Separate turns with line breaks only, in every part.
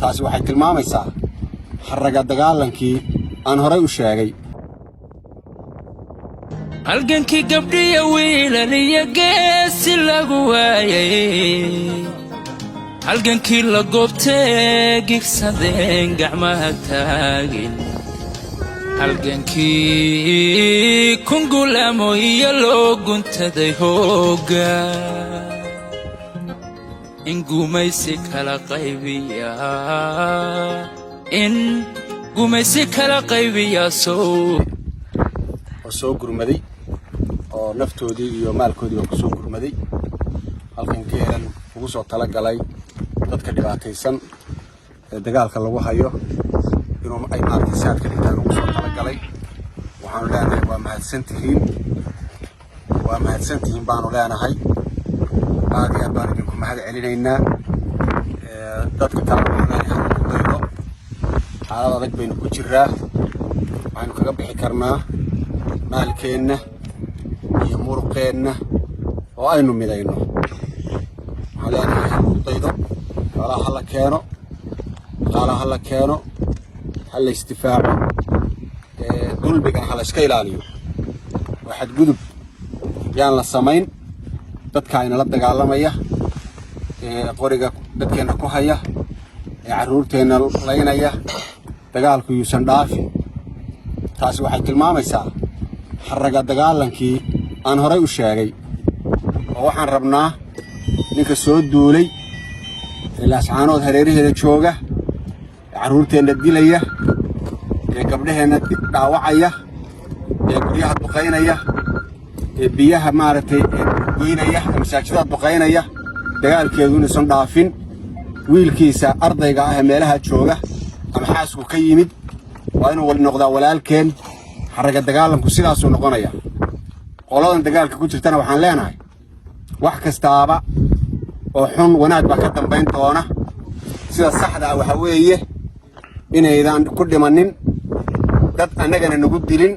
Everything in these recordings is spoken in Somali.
Taasi waxay tilmaamaysaa xarraga dagaalankii aan horay u sheegay.
Halgankii gabdhiya wiilal iyo geesi lagu waayay, halgankii la goobtee gigsadeen gacmaha taagin, halgankii kungulaamo iyo loo guntaday hoogga, in gumaysi kala qaybiya, in gumaysi kala qaybiya sow.
Oo soo gurmaday oo naftoodii iyo maalkoodiiba ku soo gurmaday, halkan geelan ugu soo talagalay dadka dhibaataysan ee dagaalka lagu hayo inuu ay maaragtay saad ka dhigtaan ugu soo talagalay. Waxaanu leenahay waa mahadsantihiin, waa mahadsantihiin baanu leenahay. Aad iyo aad baan idinku mahad celinaynaa. Dadka kalena waxaan leenahay ha lagu daydo. Xaalad adag baynu ku jiraa. Waxaynu kaga bixi karnaa maalkeenna iyo muruqeenna oo aynu midayno. Waxaan leenahay ha lagu daydo, xoolaha ha la keeno, dhaqaalaha ha la keeno, ha la isdifaaco, dulmigana ha la iska ilaaliyo oo xadgudub yaan la samayn. Dadka aynala dagaalamaya ee qoriga dadkeenna ku haya ee carruurteenna laynaya, dagaalku yuusan dhaafin. Taasi waxay tilmaamaysaa xarraga dagaalankii aan horay u sheegay, oo waxaan rabnaa ninka soo duulay ee Laascaanood hareeraheeda jooga ee carruurteenna dilaya ee gabdhaheenna dhaawacaya ee guryaha duqaynaya ee biyaha maaragtay goynaya ee masaajidada duqaynaya, dagaalkeedu inuusan dhaafin wiilkiisa ardayga ah ee meelaha jooga ama xaasku ka yimid. Waa inuu noqdaa walaalkeen. Xarraga dagaalanku sidaasuu noqonaya. Qoladan dagaalka ku jirtana waxaan leenahay wax kastaaba oo xun wanaag baa ka dambayn doona. Sida saxda ah waxaa weeye inaydan ku dhimanin dad, annagana nagu dilin,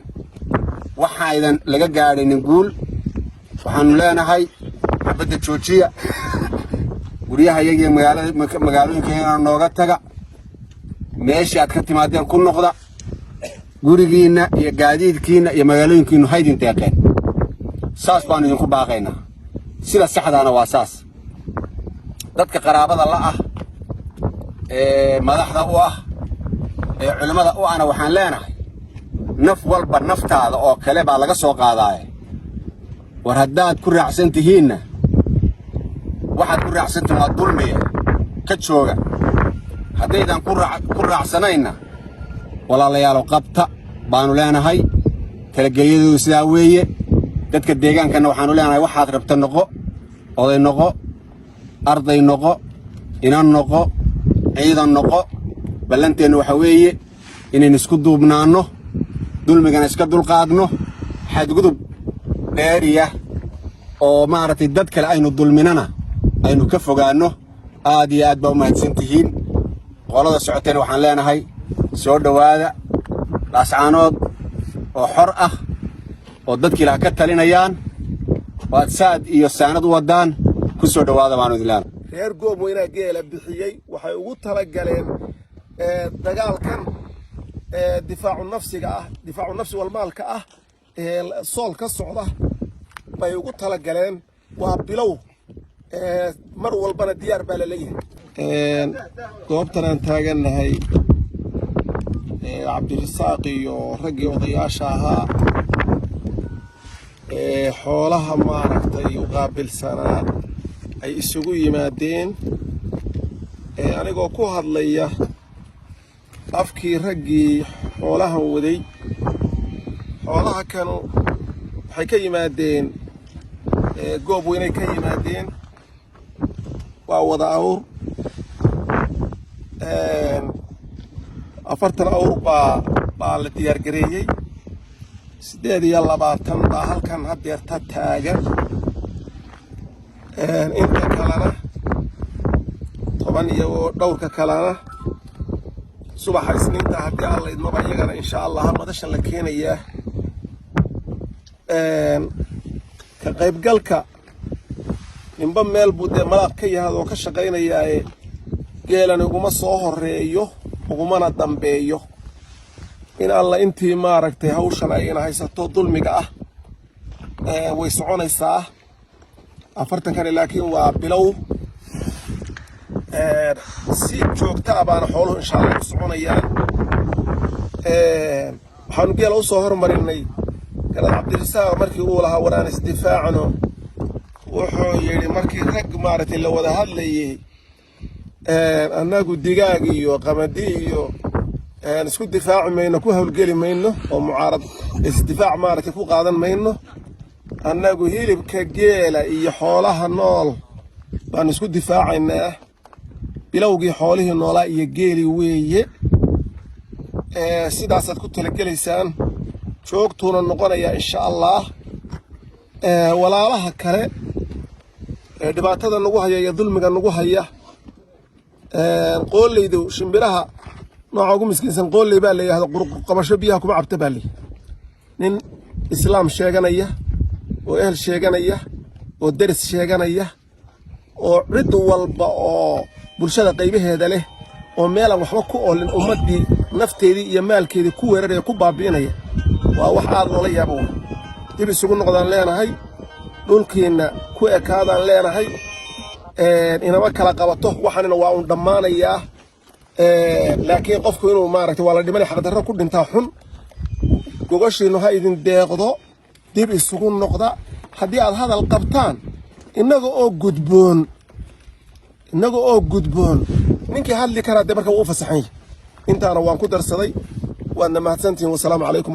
waxaydan laga gaadhaynin guul. Waxaanu leenahay xabadda joojiya, guryaha iyagiyo magaalada magaalooyinkayagana nooga taga, meeshii aad ka timaadeen ku noqda, gurigiinna iyo gaadiidkiinna iyo magaalooyinkiinnu haydin deeqeen. Saas baanu idinku baaqaynaa. Sida saxdaana waa saas. Dadka qaraabada la ah ee madaxda u ah ee culimmada u ahna waxaan leenahay naf walba naftaada oo kale baa laga soo qaadaaye. War haddaad ku raacsan tihiinna, waxaad ku raacsantihiin waa dulmiya, ka jooga. Haddaydan ku raacsanaynna, walaalayaalo, qabta baanu leenahay. Talagelyadoodu sidaa weeye. Dadka deegaankanna waxaanu leenahay waxaad rabta noqo, oday noqo, arday noqo, inan noqo, ciidan noqo. Ballanteennu waxaa weeye inaynu isku duubnaanno, dulmigana iska dulqaadno, xadgudub dheeriya oo maaragtay dad kale aynu dulminana aynu ka fogaanno. Aad iyo aad baa u mahadsan tihiin. Qolada socotayna waxaan leenahay soo dhowaada. Laascaanood oo xor ah oo dadkii laha ka talinayaan oo aad saad iyo saanad u waddaan, ku soo dhowaada baanu idin leenahay.
Reer Goob Weynaa geela bixiyey. Waxay ugu talagaleen dagaalkan difaacu nafsiga ah, difaacu nafsi walmaalka ah ee Sool ka socda bay ugu talagaleen. Waa bilow, mar walbana diyaar baa laleeyahay. Goobtan aan taagannahay, Cabdirasaaq iyo raggii odayaasha ahaa ee xoolaha maaragtay u qaabilsanaa ay isugu yimaadeen, anigoo ku hadlaya afkii raggii xoolahan waday. Xoolaha kanu waxay ka yimaadeen Goob Weynay ka yimaadeen. Waa wada awr, 40 awr baa la diyaargareeyey, 28 baa halkan haddeerta taagan. Inta kalena, 10 iyo dhowrka kalena, subaxa Isniinta haddii Alla idmaba iyagana insha Allah madashan la keenayaa. Ka qaybgalka ninba meel buu dee malaaq ka yahay oo ka shaqaynayaaye. Geelan uguma soo horeeyo, ugumana dambeeyo. In alla intii maaragtay hawshan ay ina haysato dulmiga ah, way soconaysaa 40-kani, laakiin waa bilow. Si joogta ah baana xooluhu insha Allah u soconayaan. Waxaanu geela usoo hormarinay Garaad Cabdirasaaq markii uu lahaa waraan isdifaacno. Wuxuu yidhi markii rag maaragtay la wada hadlayay, annagu digaag iyo qamadi iyo isku difaaci mayno, ku howlgeli mayno oo mucaarad isdifaac maaragtay ku qaadan mayno. Annagu hilibka geela iyo xoolaha nool baanu isku difaacaynaa. Bilowgii xoolihii noolaa iyo geeli weeye. Sidaasaad ku talagelaysaan, joogtuuna noqonayaa insha Allah. Walaalaha kale ee dhibaatada nagu haya iyo dulmiga nagu haya, qooleydu shimbiraha nooca ugu miskiinsan qooley baa la yidhahda. Qurqabasho biyaha kuma cabta baa layihi. Nin islaam sheeganaya oo ehel sheeganaya oo deris sheeganaya oo cid walba oo bulshada qaybaheeda leh oo meelaan waxba ku oolin ummaddii nafteedii iyo maalkeedii ku weeraraya, ku baabi'inaya, waa wax aad loola yaabo. Wey dib isugu noqdaan leenahay, dhulkiinna ku ekaadaan leenahay. Inama kala qabato, waxaanina waa un dhammaanayaa, laakiin qofku inuu maaragtay waa la dhimanay, xaqdarro ku dhintaa xun. Gogashiinnu ha idin deeqdo, dib isugu noqda. Haddii aad hadal qabtaan, innaga oo gudboon ninkii hadli karaa dee marka wuu u fasaxan yahay. Intaana waan ku darsaday. Waadna mahadsantihiin. Wasalaamu calaykum.